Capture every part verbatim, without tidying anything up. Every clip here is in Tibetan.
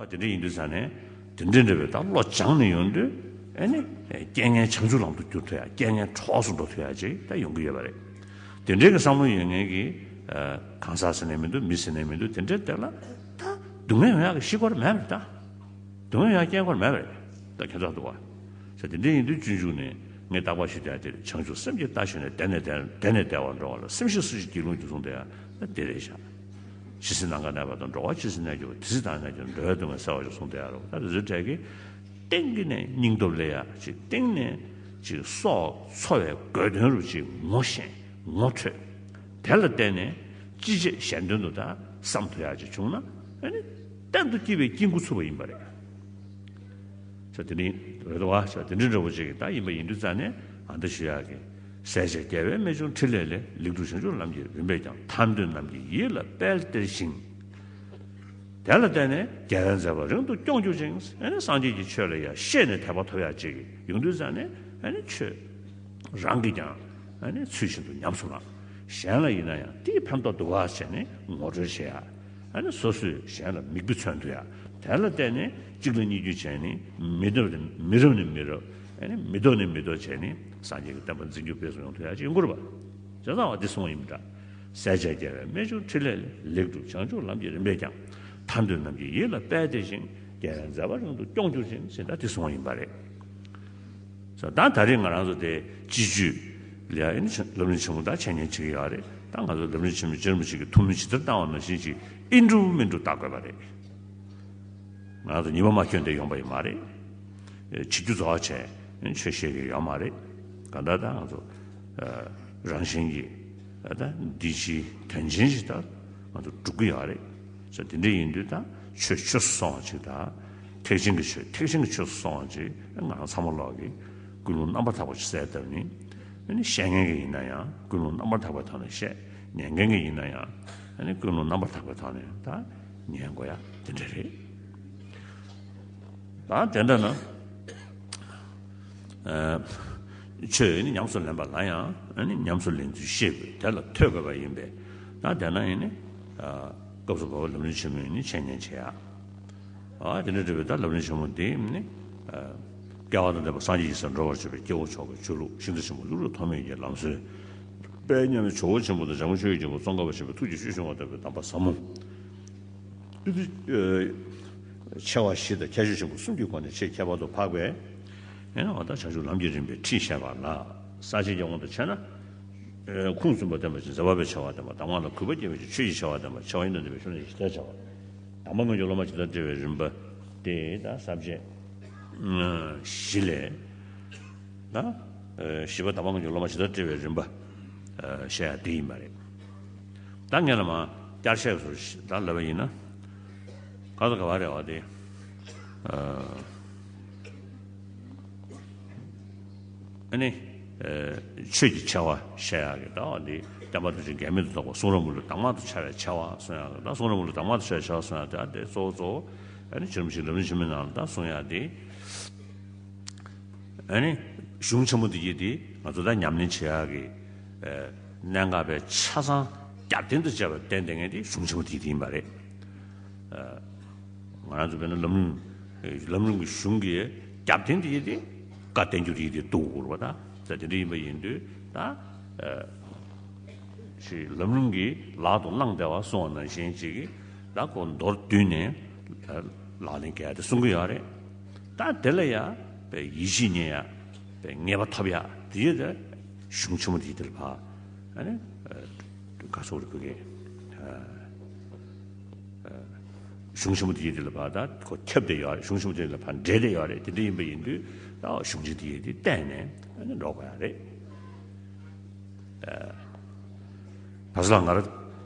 ད་དེ་འདྲ་ཡིན་དུས་ཙང་ནས་དེ་འདྲའི་འདྲ་བའི་ད་བློ་སྦྱངས་ནས་ཡོང་དུས་ཨ་ནི་རྐྱེན་ངན་བྱང་ཆུབ་ལམ་དུ་བསྒྱུར་ཐུབ་ཡ། རྐྱེན་ངན་གྲོགས་སུ་འགྲོ་ཐུབ་ཡ་ཅིག་ད་ཡོང་གི་ཡོད་པ་རེད། དེ་འདྲའི་གི་བསམ་བློ་ཡོད་མཁན་གྱི་གང་ཟག་ཟེར་ནས་མི་འདུག་མི་ཟེར་ནས་མི་འདུག་དེ་འདྲའི་དེ་ལ་ད་སྡུག་བསྔལ་ཡོང་ཡག་གི་གཞི་སྐོར་མེད་པ་རེད། ད་སྡུག་བསྔལ་ཡོང་ཡག་རྐྱེན་སྐོར་མེད་པ་རེད། ད་ཁྱད་མཚར་འདུག་བ། ཟེར་དེ་འདྲ་ཡིན་དུས་སྤྱོད་འཇུག་ནས་ངས་རྟག་པར་ཞུ་དེ་དེ་བྱང་ཆུབ་སེམས་ཀྱི་རྟ་ཞོན་ནས་བདེ་ནས་བདེ་བདེ་ནས་བདེ་བར་འགྲོ་བ་ལ། སེམས་ཤེས་སུ་ཞིག་སྒྱིད་ལུག་འགྱུར་གསུངས་དེ་ཡང་ད་དེ་རེད་ཤག་ཇི་སྲིད་ནམ་མཁའ་གནས་པ་དང་། འགྲོ་བ་ཇི་སྲིད་གནས་གྱུར་པ། དེ་སྲིད་བདག་གནས་ཀྱང་འགྲོ་བའི་སྡུག་བསྔལ་སེལ་བར་ཤོག་གསུངས་དེ་ཡང་རེད། ད་དེ་ཚོའི་གྲས་ཀྱི་སྟེང་གི་ནས་སྙིང་སྟོབས་སླེབས་ཡག་ཅིག་སྟེང་ནས་ཅིག་སྲོག་འཚོ་བའི་དགོས་དོན་རུ་ཅིག་ངོ་ཤེས་ངོ་འཕྲོད། དེ་ལ་བརྟེན་ནས་ཅི་བྱེད་གཞན་དོན་དུ་ད་བསམ་ཐུབ་ཡག་ཅིག་བྱུང་ན་ཨ་ནི་གཏན་དུ་སྐྱིད་པའི་སྐྱིད་འགོ་ཚུགས་པ་ཡིན་པ་རེད། ས་དེ་འདྲ་རེད་དོ་བ། ས་དེ་འདྲ་འདྲ་པོ་ཅིག་ད་ཡིན་པ་ཡིན་དུས་ཙང་ནས་ཨ་འདི་ཞུ་ཡག་གི། ཟས་བཅད་རྒྱལ་བའི་རྨད་བྱུང་ཕྲིན་ལས་ལས། ལེགས་གྲུབ་བྱང་ཆུབ་ལམ་གྱི་རིམ་པས་ཀྱང་། ཐར་འདོད་རྣམས་ཀྱི་ཡིད་ལ་དཔལ་སྟེར་ཞིང་། དེ་ལ་བརྟེན་ནས་རྒྱལ་བའི་མཛད་པ་རིང་དུ་སྐྱོང་གྱུར་ཅིང་། ཨ་ནི་སངས་རྒྱས་ཀྱི་ཆོས་ལ་ཡང་ཤེས་ནས་དད་པ་ཐོབ་ཡག་ཅིག་ཡོང་དུས་ཙང་ནས་ཨ་ནི་ཆོས་རང་གིས་ཀྱང་ཨ་ནི་ཚུལ་བཞིན་དུ་ཉམས་སུ་བླང་། གཞན་ལ་ཡིན་ན་ཡང་དེའི་ཕན་ཐོགས་འདུག་ག་བྱས་ནས་ངོ་སྤྲོད་བྱེད་ཡག་ཨ་ནི་སོ་སོས་གཞན་ལ་མིག་དཔེ་མཚོན་ཐུབ་ཡ། དེ་ལ་བརྟེན་ནས་གཅིག་ལ་གཉིས་བརྒྱུད་བྱས་ནས་མི་རབས་ནས་མི་རབས་ནས་མི་རབས། ཨ་ནི་མི་ཐོག་ནས་མི་ཐོག་བྱས་ནས་སངས་རྒྱས་ཀྱི་བསྟན་པ་འཛིན་སྐྱོང་སྤེལ་གསུམ་ཡོང་ཐུབ་ཡ་ཅིག་ཡོང་གི་རེད་པ། བྱས་ཙང་བ་འདི་གསུངས་པ་ཡིན་པ་འདྲ། ཟས་བཅད་རྒྱལ་བའི་རྨད་བྱུང་ཕྲིན་ལས་ལས། ལེགས་གྲུབ་བྱང་ཆུབ་ལམ་གྱི་རིམ་པས་ཀྱང་། ཐར་འདོད་རྣམས་ཀྱི་ཡིད་ལ་དཔལ་སྟེར་ཞིང་། རྒྱལ་བའི་མཛད་པ་རིང་དུ་སྐྱོང་གྱུར་ཅིང་ཟེར་ད་འདི་གསུངས་པ་ཡིན་པ་རེད། ད་ད་རེས་ང་རང་ཚོ་དེ་སྤྱི་སྤྱོད་ལ་ཡང་ལམ་རིམ་ཆེན་མོ་ད་འཆད་ཉན་བྱེད་ཀྱི་ཡོད་རེད། ད་ང་ཚོ་ལམ་རིམ་ཆེན་མོ་རྗེ་རིན་པོ་ཆེ་གི་ཐུགས་སྨོན་ཇི་ལྟར་བཏང་བ་ནང་བཞིན་ཅིག་ཨིན་འགྲུབ་མིན་འགྲུབ་བལྟ་དགོས་པ་རེད། ང་ཚོ་ཉི་མ་མ་འཁྱོལ་འདི་ཡོང་པ་ཡིན་མ་རེད། བྱེད་རྒྱུ་རྫོགས་བྱས་ཆོས་བཤད་ཀྱི་ཡོད་མ་རེད། གང་ལྟར་ད་ང་ཚོ་རང་བཞིན་གྱིས་ད་འདི་ཕྱིའི་དོན་ཆེན་ཞིག་ད་ང་ཚོ་སྒྲུབ་ཀྱི་ཡོད་རེད། ས་དེ་འདྲ་ཡིན་དུས་ད་ཆོས་ཆོས་སུ་སོང་བ་ཅིག་དང་། ཐེག་ཆེན་གྱི་ཆོས་ཐེག་ཆེན་གྱི་ཆོས་སུ་སོང་བ་ཅིག་ང་རང་ཚང་མ་ལོག་གི་ཀུན་སློང་རྣམ་པར་དག་པ་ཅིག་གསལ་བཏབ་ནས། ཨ་ནི་བཤད་མཁན་གྱི་ཡིན་ན་ཡང་ཀུན་སློང་རྣམ་པར་དག་པའི་ཐོག་ནས་བཤད། ཉན་མཁན་གྱི་ཡིན་ན་ཡང་ཨ་ནི་ཀུན་སློང་རྣམ་པར་དག་པའི་ཐོག་ནས་ད་ཉན་དགོས་ཡ་དེ་འདྲ་རེད། ད་དེ་འདྲ་ན། ཨ། ཆོས་ནི་ཉམས་སུ་ལེན་པ་ལ་ཡང་ཨ་ནི་ཉམས་སུ་ལེན་ཚུལ་ཤེས་དགོས། དེ་ལ་ཐོས་དགོས་པ་ཡིན་པས། ད་དེ་ན་ཡིན་ནི། ཨ། སྐབས་སུ་བབ་པ་ལམ་རིམ་ཆེན་མོ་ཡིན་ནི་འཆད་ཉན་བྱེད་ཡ། ཨ། དེ་འདྲ་འདྲ་བའི་ད་ལམ་རིམ་ཆེན་མོ་འདི་ནི། ཨ། སྐལ་བ་དང་ལྡན་པ་སངས་རྒྱས་ཀྱི་སར་འགྲོ་བར་བྱེད་པའི་སྐྱེ་བོ་མཆོག་གི་ཆོས་ལུགས། ཤིང་རྟ་ཆེན་པོ་ཀླུ་སྒྲུབ་ཐོགས་མེད་ཀྱི་ལམ་སྲོལ། དཔལ་མཉམ་མེད་ཇོ་བོ་ཆེན་པོ་དང་འཇམ་མགོན་ཆོས་ཀྱི་རྒྱལ་པོ་ཙོང་ཁ་པ་ཆེན་པོའི་ཐུགས་ཀྱི་བཅུད་ཕྱུང་བ་ལྟ་བུའི་གདམས་པ་ཟབ་མོ། ཨ་ནི། ཨ། ཆེ་བ་བཞི་དང་ཁྱད་ཆོས་ཆེན་པོ་གསུམ་གྱི་སྒོ་ནས་ཆེས་ཁྱད་པར་དུ་འཕགས་པའི། ཨ་ནི་འོ་ད་བྱང་ཆུབ་ལམ་གྱི་རིམ་པའི་ཁྲིད་བཤད་པ་ལ། ས་བཅད་ཀྱི་དབང་དུ་བྱས་ན། ཨ། ཁུངས་བཙུན་པ་བསྟན་པ་ཅིང་མཛད་པ་པོའི་ཆེ་བ་བསྟན་པ། གདམས་ངག་ལ་གུས་པ་སྐྱེ་བའི་ཕྱིར་ཆོས་ཀྱི་ཆེ་བ་བསྟན་པ། ཆེ་བ་ཡིན་དང་ལྡན་པའི་ཤུགས་ལྡན་ཞི་བདེར་བྱ་བ། དང་པོ་སྔོན་གྱི་སློབ་མ་ཇི་ལྟར་བཀྲི་བའི་རིམ་པ། དེ་ད་ས་བཅད་བཞི་ལས། ད་བཞི་པ་དང་པོ་སྔོན་གྱི་སློབ་མ་ཇི་ལྟར་བཀྲི་བའི་རིམ་པ་བཤད་ཡ་དེ་ཡིན་པ་རེད། ད་ངས་ལ་མ་བསྐྱར་བཤད་སུ་ད་ལབ་པ་ཡིན་ན། ག་ཚོད་ག་བ་རེད་བ་དེ། ཨ་ནི། ཆོས་ཀྱི་ཆེ་བ་བཤད་ཡག་གི་ད་འོ་འདི་བསྟན་པ་ཐམས་ཅད་འགལ་མེད་དུ་རྫོགས་པ་གསུང་རབ་མི་ལུས་དྭངས་མ་དུ་འཆར་བའི་ཆེ་བ་གསུང་ཡག་གི། ད་གསུང་རབ་མི་ལུས་དྭངས་མ་དུ་འཆར་བའི་ཆེ་བ་གསུང་ཡག་དེ་ཨ་དེ་གཙོ་བོ་གཙོ་བོ་ཨ་ནི་ཆེན་པོ་ཞིག་ལམ་རིམ་ཆེན་མོའི་ནང་ལ་ད་གསུང་ཡག་དེ། ཨ་ནི་གཞུང་ཆེན་མོ་དེ་ཡིས་དེ་ང་ཚོ་ད་ཉམས་ལེན་བྱེད་ཡག་གི་གནད་འགག་པའི་ཆ་ཚང་རྒྱབ་རྟེན་དུ་བྱས་པ་བསྟན་བསྡད་མཁན་དེ་གཞུང་ཆེན་མོ་དེ་ཡིན་པ་རེད། ང་རང་ཚོ་དཔེར་ན་ལམ་རིམ་ལམ་རིམ་གྱི་གཞུང་གི་རྒྱབ་རྟེན་དེ་ཡིན་ཏེ། བཀའ་བསྟན་འགྱུར་ཡིན་ཏེ་འདུག་དགོས་པ་ད། ད་དེ་འདྲ་ཡིན་པ་ཡིན་དུས་ད། ཞེས་ལམ་རིམ་གྱི་ལག་ཏུ་བླངས་བསྡད་པ་སོང་བ་ནང་བཞིན་ཅིག་གིས་ད་ཁོ་མདོར་བསྡུས་ནས་ལག་ལེན་འཁེལ་ཡ་དེ་གསུང་གི་ཡོད་རེད། ད་དེ་ལ་ཡ་པའི་ཡིད་ཆེས་རྙེད་ཡ། པའི་ངེས་པ་ཐོབ་ཡ་དེ་ཡོད་དེ། གཞུང་ཆེན་མོ་དེ་ཡིན་དེ་ལ་ཕ། ཨ་ནི། ག་སོགས་རིག་གི། གཞུང་ཆེན་མོ་དེ་ཡི་དེ་ལ་ཕར་ད་ཁོ་ཁྱབ་བསྡད་ཡོད་རེད། གཞུང་ཆེན་མོ་དེ་ལ་ཕར་འབྲེལ་བསྡད་ཡོད་རེད། དེ་འདྲ་ཡིན་པ་ཡིན་དུས་ད་གཞུང་ཆེན་དེ་ཡི་དེ་བལྟས་ནས་ཨ་ནི་འགྲོ་དགོས་ཡ་རེད། བར་སླ་ང་རང་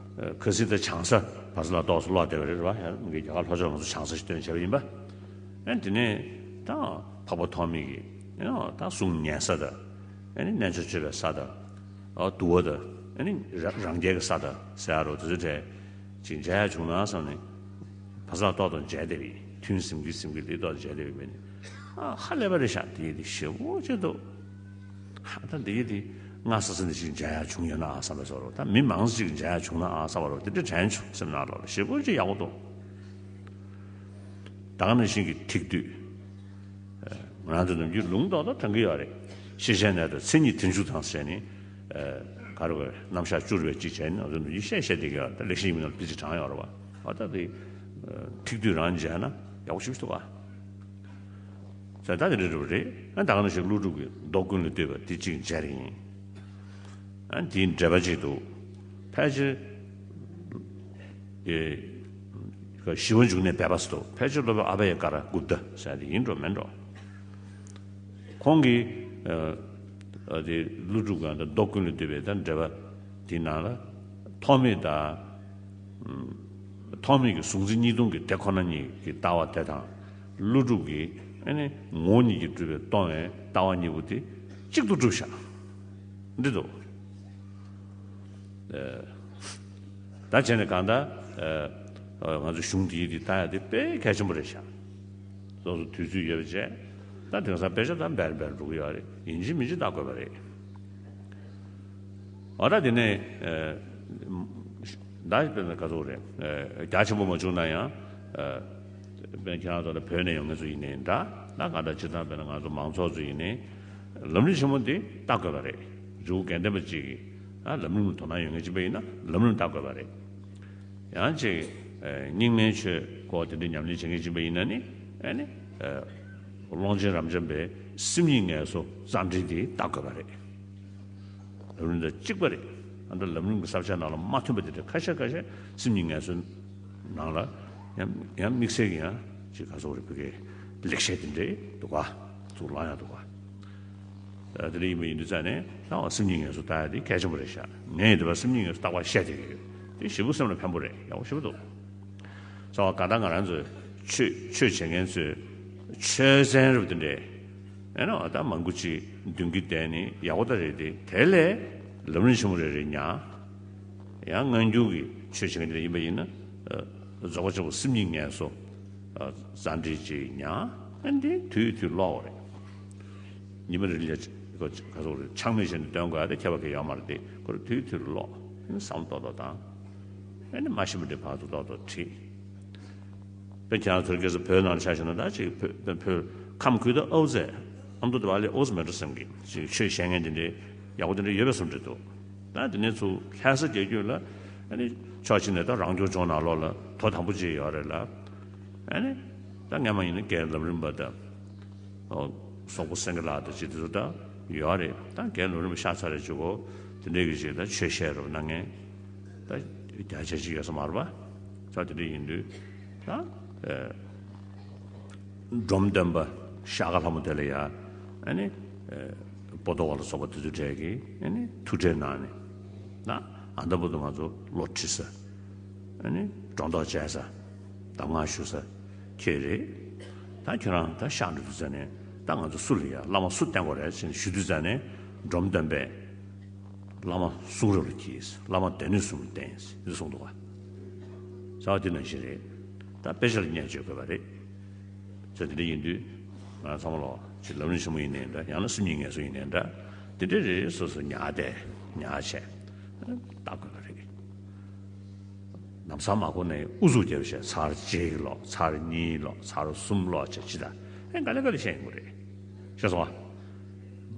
ཁ་སང་ད་བྱང་ས་བར་སླ་ཏོག་ཙམ་ཀློག་བསྡད་པ་རེད་བ། ཡང་མི་རྒྱ་གར་ལྷོ་ཕྱོགས་ང་ཚོ་བྱང་ས་ཞིག་སྟོན་བྱས་པ་ཡིན་པ། ཨ་ནི་དེ་ནས་ད་འཕགས་པ་ཐོགས་མེད་ཀྱི་ད་གསུང་ཉན་ས་དང་། ཨ་ནི་རྣལ་འབྱོར་སྤྱོད་པའི་ས་དང་། འདུལ་བ་དང་། ཨ་ནི་རང་རང་རྒྱལ་གྱི་ས་དང་ཟེར་ཡ་རོ་དེ་ཚོ་གྲས་ཅིག་མཇལ་ཡ་བྱུང་ན་བསམ་ནས་བར་སླ་ཏོག་ཏོ་མཇལ་བསྡད་པའི་ཐུན་ཟིན་གྱི་ཟིན་གྱི་ལི་ཏོག་མཇལ་བསྡད་པའི་མི་ནི་ཨ་ཧ་ལས་པ་རེད་ཤག་དེ་ཡི་དེ་ཞེ་པོ་ཅིག་འདུག་ཧ་ད་དེ་ཡི་དེ་སྔ་ས་ས་ནས་ཅིག་མཇལ་ཡ་བྱུང་ཡོད་ན་ཨ་བསམ་པའི་བཟོ་རོ། ད་མི་མང་ཙམ་ཅིག་མཇལ་ཡ་བྱུང་ན་ཨ་བསམ་པ་རོ། དེ་འདྲ་དྲན་བྱུང་སེམས་ནང་ལོགས་ལ་ཞེ་པོ་ཅིག་ཡག་པོ་འདུག་ད་ག་ནང་བཞིན་གྱི་ཐིག་བསྡུས། ང་རང་ཚོ་ནམ་རྒྱུན་ལུང་རྟོགས་དང་དྲང་གི་ཡོད་རེད། ཤེས་བྱའི་གནས་དང་མཚན་ཉིད་དོན་བྱུང་དང་ཟེར་ནས། ག་རེ་བ་རྣམ་གཞག་བཅུ་རེ་བ་གཅིག་བྱས་ནས་ང་ཚོ་ནམ་རྒྱུན་བཤད་བཤད་བསྡད་ཀྱི་ཡོད་རེད། ད་ལེགས་བཤད་ཡིན་མིན་ལ་ཕལ་ཆེར་དྲངས་ཡོད་རེད་བ། འོ་ད་དེ་ཐིག་བསྡུས་རང་མཇལ་ན་ཡག་པོ་ཞིག་འདུག་བ། ད་ད་དེ་འདྲ་རེད་བ་རེད། ཨ་ད་ག་ནང་བཞིན་ཀླུ་སྒྲུབ་ཀྱི་མདོ་ཀུན་ལས་བཏུས་པ་དེ་གཅིག་མཇལ་རེ་ཡིན། ཨ་དེའི་འགྲེལ་པ་གཅིག་འདུག་ཕལ་ཆེར། ཨེ། ཞི་བ་འབྱུང་གནས་སྦས་པ་སོགས་ཕལ་ཆེར་སློབ་དཔོན་ཨ་བྷ་ཡ་ཀ་ར་གུཔྟ་ཟེར་དེ་ཡིན་འགྲོ་མིན་འགྲོ། ཁོང་གིས། ཨ་དེ་ཀླུ་སྒྲུབ་ཀྱི་མདོ་ཀུན་ལས་བཏུས་པའི་ད་འགྲེལ་པ་དེའི་ནང་ལ། ཐོགས་མེད་དང་། ཐོགས་མེད་ཀྱི་གཟུང་འཛིན་གཉིས་སྟོང་གི་དེ་ཁོ་ན་ཉིད་ཀྱི་ལྟ་བ་དེ་དང་། ཀླུ་སྒྲུབ་ཀྱི་ཨ་ནི་ངོ་བོ་ཉིད་ཀྱིས་གྲུབ་པའི་སྟོང་བའི་ལྟ་བ་གཉིས་པོ་དེ་གཅིག་ཏུ་གྲུབ་བཞག་འདི་འདུག་ད་བྱས་ནས་གང་ལྟར། ང་ཚོ་གཞུང་འདིའི་འདི་ལྟ་ཡ་དེ་དཔེ་གལ་ཆེན་པོ་རེད་ཤག་སོ་སོ་དུས་ཚོད་ཡོད་པ་བྱས། ད་དེང་སང་དཔེ་ཆ་ད་འབེལ་འབེལ་འགྲོ་གི་ཡོད་རེད། ཡིན་གཅིག་མིན་གཅིག་ལྟ་དགོས་པ་རེད། འོ་ད་དེ་ནས། ད་དཔེར་ན་ག་ཚོད་རེད། རྒྱ་ཆེན་པོ་མ་བྱུང་ན་ཡང་། དཔེར་ན་ཁྱེད་རང་ཚོ་ལ་བོད་ནས་ཡོང་མཁན་ཚོ་ཡིན་ནའི་འདྲ། ད་གང་ལྟར་སྤྱིར་བཏང་དཔེར་ན་ང་ཚོ་མང་ཚོགས་ཚོ་ཡིན་ནའི། ལམ་རིམ་ཆེན་མོ་འདི་ལྟ་དགོས་པ་རེད། རི་བོ་དགེ་ལྡན་པ་གཅིག་གིས། ཨ་ལམ་རིམ་དོ་སྣང་ཡོད་མཁན་གཅིག་པ་ཡིན་ན་ལམ་རིམ་ལྟ་དགོས་པ་རེད། ཡང་གཅིག་རྙིང་མའི་ཆོས་སྐོར་དེ་འདྲའི་ཉམས་ལེན་བྱེད་མཁན་གཅིག་པ་ཡིན་ན་ནི། ཨ་ནི། ཀློང་ཆེན་རབ་འབྱམས་པའི་སེམས་ཉིད་ངལ་གསོ་རྩ་འགྲེལ་འདི་ལྟ་དགོས་པ་རེད། ལམ་རིམ་དང་གཅིག་པ་རེད། ཨ་ད་ལམ་རིམ་གྱི་ས་བཅད་ནང་ལ་མ་ཐོན་པ་དེ་འདྲ་ཁ་ཤས་ཁ་ཤས་སེམས་ཉིད་ངལ་གསོའི་ནང་ལ་ཡང་ཡང་དམིགས་བསལ་གྱི་ཡང་ཅིག་ག་ཚོད་རེད། བོད་སྐད་ལེགས་བཤད་དེ་འདྲའི་འདུག་ག་ཚུར་བླང་ཡག་འདུག་ག་ཨ་དེ་འདྲ་ཡིན་པ་ཡིན་དུས་ཙང་ནས་ད་བ་སེམས་ཉིད་ངལ་གསོ་ལྟ་ཡག་དེ་གལ་ཆེན་པོ་རེད་ཤག་ངས་ཡིན་དུས་བ་སེམས་ཉིད་ངལ་གསོ་རྟག་པར་བཤད་བསྡད་ཀྱི་ཡོད། དེ་ཞེ་པོ་སེམས་ལ་ཕན་པོ་རེད། ཡག་པོ་ཞེ་པོ་འདུག་ཚོར་བ་གང་ལྟར་ང་རང་ཚོས་ཆོས་ཆོས་བྱེད་མཁན་ཚོས་ཆོས་ཚན་རབ་དེ་འདྲས་ཨེ་ནོ་ད་མང་པོ་ཅིག་འདོན་གྱི་བསྡད་ནི་ཡག་པོ་ད་རེད་དེ། དེ་ལས་ལམ་རིམ་ཆེན་མོ་རེ་རེ་ཉར། ཡང་སྔ་འགྱུར་གྱི་ཆོས་བྱེད་མཁན་དེ་འདྲ་ཡིན་པ་ཡིན་ན། རྫོགས་པ་ཆེན་པོ་སེམས་ཉིད་ངལ་གསོ་རྩ་འགྲེལ་ཅིག་ཉར། ཨ་འདི་དུས་དུས་ཀློག་པ་རེད། ཉི་མ་རེ་ལ་ག་ཚོད་རེད། ཆག་མེད་བྱས་ནས་འདོན་དགོས་ཡ་དེ་ཁྱད་པར་གང་ཡང་ཡོད་མ་རེད་དེ། ཁོ་རང་དུས་དུས་ཀློག་བསམ་བློ་ཏོག་ཏོག་བཏང་། ཨ་ནི་མ་ཤེས་པ་འདྲ་བར་དུ་ཏོག་ཏོག་དྲིས། དཔེར་ཁྱེད་རང་ཚོར་སྐྱེས་སུ་བོད་ནང་ལ་ཆ་བཞག་ན་ད་ཅིག་བོད་བོད་ཁམས་ཁུལ་དུ་ཨའུ་ཙེ་ཨ་མདོ་དེ་བ་ལས་ཨའུ་ཙེ་མེད་འགྲོ་བསམ་གི། ཅིག་ཆོས་བཤད་མཁན་དེ་འདྲའི་ཡག་པོ་དེ་འདྲ་ཡོད་པའི་བཟོ་འདྲ་འདུག་ད་དེ་ནས་ཚུར་ལྷ་ས་རྒྱལ་རྒྱུད་ལ་ཨ་ནི་ཕྱོགས་གཅིག་ནས་ད་རང་སྐྱོང་ལྗོངས་ནང་ལོགས་ལ་དོ་དམ་པོ་ཅིག་ཡོད་རེད་ལ། ཨ་ནི་ད་སྔ་མ་ཡིན་ན་རྒན་ལམ་རིམ་པ་དང་། སོག་པོ་སེང་གེ་ལགས་དང་ཅིག་དེ་ཚོ་ད་ཡོད་རེད། ད་རྒན་ལམ་རིམ་པ་ཤ་ཚ་རེད་ཅིག་གོ་དེ་འདྲའི་གི་ཅིག་ད་ཆོས་བཤད་རོགས་གནང་མཁན་ད་བརྒྱ་ཆ་གཅིག་ཡོད་ས་མ་རེད་པ། ད་དེ་འདྲ་ཡིན་དུས་ད་ཨེ། འབྲོམ་སྟོན་པ་ཤཱཀྱ་ལྷ་མོ་དེ་ལ་ཡ་ཨ་ནི་ཨེ། པོ་ཏོ་བ་ལ་སོགས་པ་དེ་ཚོ་གྲས་ཀྱིས་ཨ་ནི་ཐུགས་ཁྲལ་གནང་ནས་ད་ཨ་ད་བར་དུ་ང་ཚོ་བློ་ཁྲིད་ས། ཨ་ནི་སྒྲོ་འདོགས་བཅད་ས། གདམས་ངག་ཞུ་ས་ཁྱེད་རེད། ད་ཁྱེད་རང་ད་གཤེགས་འགྲོ་དུས་ཙ་ནས་ད་ང་ཚོ་སུ་ལ་ཡ་བླ་མ་སུ་བསྟེན་དགོས་རེད་ཟེར་ནས་ཞུ་དུས་ཙ་ནས་འབྲོམ་སྟོན་པས་བླ་མ་གསུང་རབ་ལ་གྱིས། བླ་མ་སྡེ་སྣོད་གསུམ་ལ་བསྟེན་ཟེར་གསུངས་འདུག་ག་ས་བ་དེ་ནང་བཞིན་རེད། ད་དཔེ་ཆ་ལ་བརྙས་བཅོས་དགོས་པ་རེད། ཚེ་འདི་འདྲ་ཡིན་དུས་ང་ཚང་མ་ལོ་ཅིག་ལམ་རིམ་ཆེན་མོ་ཡིན་ནའི་འདྲ། ཡང་ན་སེམས་ཉིད་ངལ་གསོ་ཡིན་ནའི་འདྲ། འདི་འདྲ་རེ་རེ་སོ་སོ་ཉར་བསྡད་ཉར་བྱས་ལྟ་དགོས་པ་རེད། ལམ་སང་མ་གོ་ནའི་ཨུ་ཚུགས་རྒྱབ་བྱས་ཚར་གཅིག་ཀློག་ཚར་གཉིས་ཀློག་ཚར་གསུམ་ཀློག་བྱས་ཅི་ལྟ་ཨེ་ག་ལེ་ག་ལེ་བཤད་ཡོང་གི་རེད། ཤེས་སོང་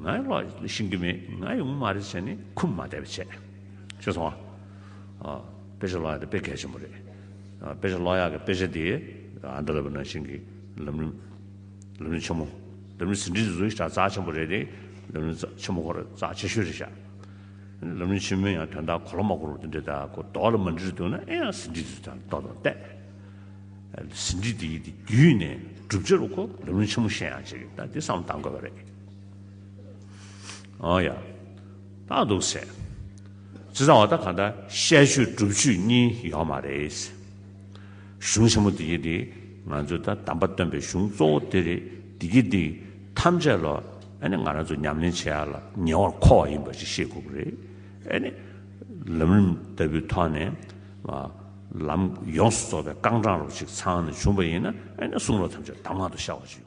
ང་། ང་ཀློག་ཤེས་ཀྱི་མེད། ང་ཡོང་མ་རེད་ཟེར་ནས་ཁུམ་མ་བསྡད་པ་བྱས། ཤེས་སོང་ང་། ཨ། དཔེ་ཆ་ཀློག་ཡག་དེ་དཔེ་གལ་ཆེན་པོ་རེད། ཨ། དཔེ་ཆ་ཀློག་ཡག་གི་དཔེ་ཆ་དེ་ཨ་འདི་ལབ་པ་ནང་བཞིན་གྱི་ལམ་རིམ། ལམ་རིམ་ཆེན་མོ། ལམ་རིམ་ཟིན་བྲིས་འདི་ཚོ་ཞེ་དྲག་རྩ་ཆེན་པོ་རེད་དེ། ལམ་རིམ་རྩ་ཆེན་མོ་ཁོ་ར་རྩ་ཆེ་ཤོས་རེད་ཤག་ལམ་རིམ་ཆེན་མོའི་ཡང་དོན་དག་གོ་ལོ་མ་གོ་ལོ་དེ་འདྲ་ད་གོ་ལྡོག་ལ་མ་འགྲིལ་འདུག་ན་ཨེ་ཡང་ཟིན་བྲིས་འདི་ཚོ་ཏོག་ཏོག་བལྟས། ཟིན་བྲིས་འདི་ཡི་དེ་བརྒྱུད་ནས་བསྒྲུབ་བྱ་རུ་ཁོ་ལམ་རིམ་ཆེན་མོ་ཤེས་ཡག་ཅིག་ད་དེ་བསམ་བློ་གཏང་དགོས་པ་རེད། ཨོ་ཡ། ད་འདུག་ཟེར། ཅི་ཙང་བ་ད་ག་ད་བཤད་ཆོས་སྒྲུབ་ཆོས་གཉིས་ཡོད་མ་རེད། གཞུང་ཆེན་མོ་འདི་ཡི་དེ་ང་ཚོས་ད་དམ་པ་སྟོན་པའི་གཞུང་གཙོ་བོ་དེ་རེད། འདི་གི་འདི་ཐམས་ཅད་ལ་ཨ་ནི་ང་རང་ཚོ་ཉམས་ལེན་བྱེད་ཡག་ལ་ཉེ་བར་མཁོ་བ་ཡིན་པ་ཞིག་ཤེས་དགོས་ཀྱི་རེད། ཨ་ནི་ལམ་རིམ་ལྟ་བུའི་ཐོག་ནས་ལམ་ཡོངས་སུ་རྫོགས་པའི་རྐང་གྲངས་རུ་ཞིག་ཚང་ནས་བྱུང་བ་ཡིན་ན་ཨ་ནི་གསུང་རབ་ཐམས་ཅད་གདམས་ངག་ཏུ་ཤར་བ་ཞིག